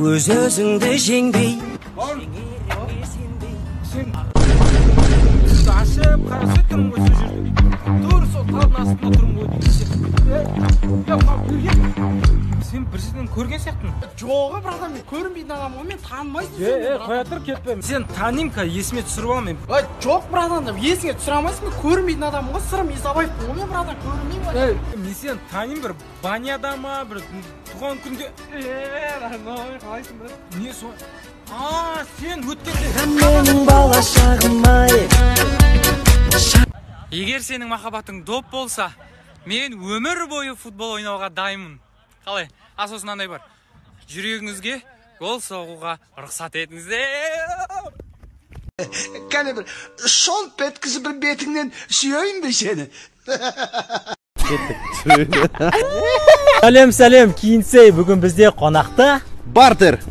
Өз өзіңді жеңбей. Сен ашып қараса тұрмын ғой сол жерде. Тур сол талдың астында тұрмын ғой деген сияқты. Сен бір жерден көрген сияқтымын. Жоқ, братан, мен көрінбейтін адаммын ғой, мен танымайсың сені. Қоя тұр, кетпе. Сен танимын, есіме түсіріп аламын мен. Жоқ, братан, есіңе түсіре алмайсың, мен көрінбейтін адаммын ғой, Сырым Исабаевпын ғой мен, братан, көрінбеймін. Мен сені танимын, бір баняда ма, бір туған күнде. Родной, қалайсың, брат? Не сол? Сен өткенде. Менің бала шағым-ай. Егер сенің махаббатың доп болса, мен өмір бойы футбол ойнауға дайынмын. Қалай? А сосын мынандай бар. Жүрегіңізге гол соғуға рұқсат етіңіздер. Кәне бір шолп еткізіп бір бетіңнен сүйейін бе сені? Кеттік. Сәлем, сәлем, Киінсей. Бүгін бізде қонақта Бартер.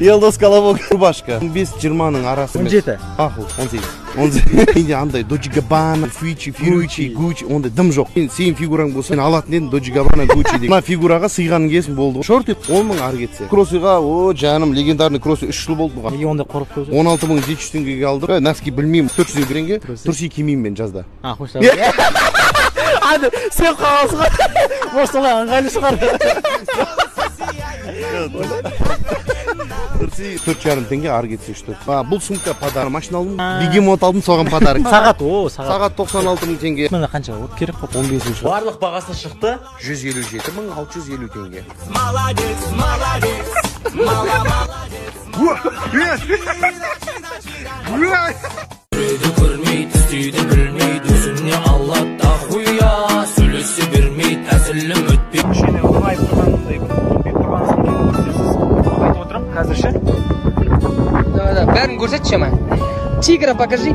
Елдос Колобок рубашка. 15-20-ның арасы. 17. Ақыл, 18. 18. Менде андай Дольче Габбана, Фьючи, Фьючи, Гуччи, ондай дым жоқ. Мен сенің фигураң болса, мен алатын едім Дольче Габбана, Гуччи деген. Мына фигураға сыйғаның келсін болды. Шорты 10 мың ары кетсе. Кроссыға, о, жаным, легендарный кроссы 3 жыл болды бұған. Неге ондай қорып қойып? 16 700 теңгеге алдым. Носки білмеймін, 400 теңге. Трусы кимеймін мен жазда. А, қойшы. Ады, сен қаласың ғой. Может, солай ыңғайлы шығар. Трусы 4,5 теңге ары кетсе 3-4. Бұл сумка подарок. Машина алдым, бегемот алдым, соған подарок. Сағат, о, сағат. Сағат 96 мың теңге. Міне қанша, вот керек қой. 15-ші. Барлық бағасы шықты 157 650 теңге. Молодец, молодец, молодец. Біреуді көрмейді, істейді білмейді, өзіне алла тахуя, сөйлесе бермейді, әзілім өтпей. Кішкене ұлғайып тұрғандай, бір еңбек тұрған айтып отырамын қазір ше. Давай, бәрін көрсетші ма? Тигра покажи.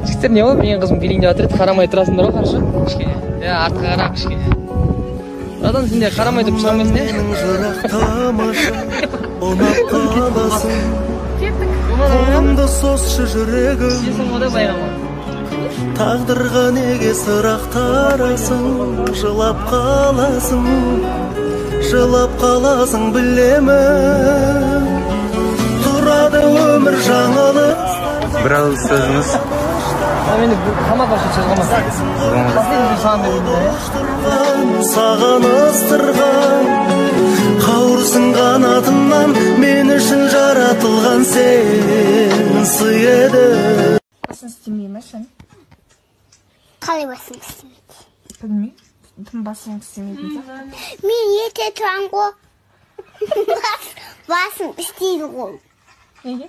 Жігіттер, не болды? Менің қызым билейін деп жатыр еді, қарамай тұрасыңдар ғой, хорошо? Кішкене. Иә, артқа қара кішкене. Братан, сен де қарамай тұрып шыға алмайсың, иә? Кеттік. Қолыңды созшы жүрегім. Сенсің ғой да байғама. Тағдырға неге сырақтарасың, жылап қаласың, жылап қаласың білемін. Тұрады өмір жаңылып. Бір ауыз сөзіңіз. Мені қамап вообще сөз қалмас. Саған ыстырған қауырсын қанатынан мен үшін жаратылған сен сый едің. Басың істемей ме сен? Қалай басым істемейді? Білмеймін. Тым басың істемейтін сияқты. Мен ерте тұрамын ғой. Басым істейді ғой. Неге?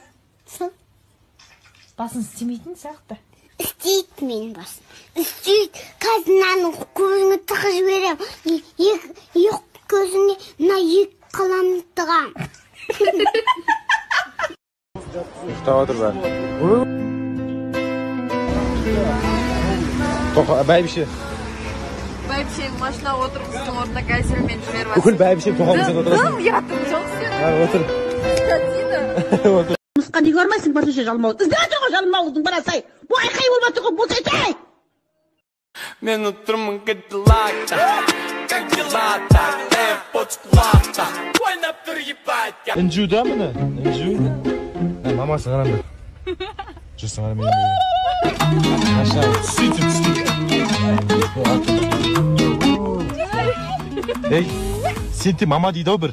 Басың істемейтін сияқты. Істейді менің басым. Істейді. Қазір мынаны көзіңе тығып жіберемін. Екі көзіңе мына екі қаламды тығамын. Ұйықтап отыр бәрі. Бәйбіше. Бәйбішенің машинаға отырғызудың орнына газельмен жіберіп жатыр. Бүкіл бәйбіше тоқалмен сен отырасың. Дым ұятың жоқ сенің. Отыр. Скотина. Жұмысқа неге бармайсың, патша жалмауыз? Іздеп жатыр ғой жалмауыздың барасай. Бұл айқай болып жатыр ғой, босайтай. Мен отырмын Кадиллакта, как дела так, құлақта, ойнап тұр ебать. Інжу да міне, Інжу. Мамасын қараңдар. Жүрсің қара мен. Аша, сөйтіп түстік. Ей, сен те мама дейді ау бір.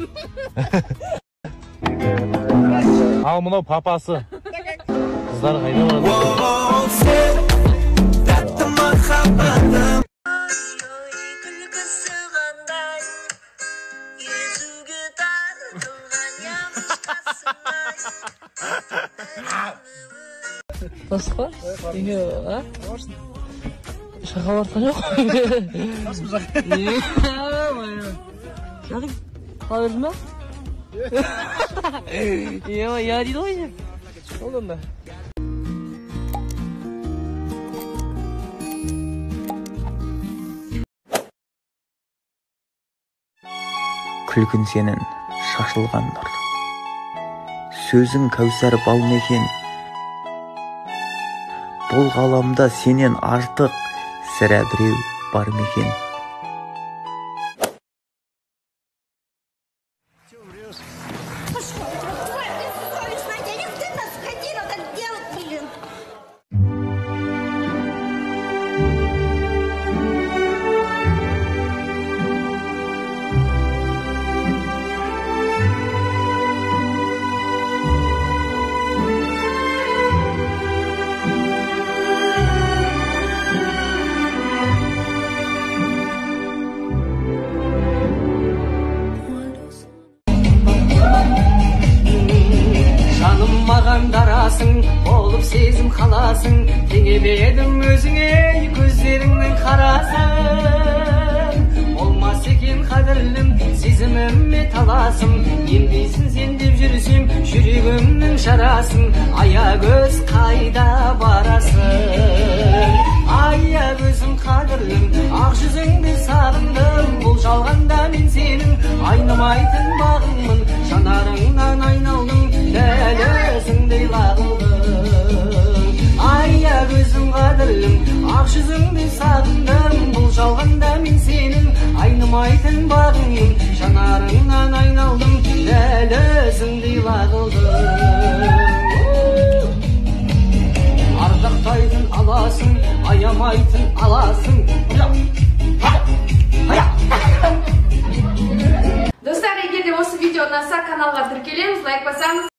Ал мынау папасы. Қыздар қайда барады? Тәтті махаббатым. Дос па? Үйге, а? Шақа барған жоқ. Жақын, қала бердің ба? Иә, дейді ғой. Болды онда. Күлкің сенің шашылған нұр, сөзің кәусар бал мекен. Бұл ғаламда сенен артық сірә біреу бар мекен. аласың, болып сезім қаласың. Теңеп едім өзіңе, көздеріңнің қарасын. Болмас екен қадірлім, сезіміме таласым. Емдейсің сен деп жүрсем, жүрегімнің жарасын. Аягөз қайда барасың? Аягөзім қадірлім, ақ жүзіңді сағындым. Бұл жалғанда мен сенің айнымайтын бағыңмын. Жанарыңнан айналдым, дәл өзіңдей лағылдым. Аягөзім қадірлім, ақ жүзіңді сағындым. Бұл жалғанда мен сенің айнымайтын бағыңмын. Жанарыңнан айналдым, дәл өзіңдей лағылдым. Ардақтайтын аласың, аямайтын аласың. Достар, егер де осы видео ұнаса, каналға тіркелеміз, лайк басамыз.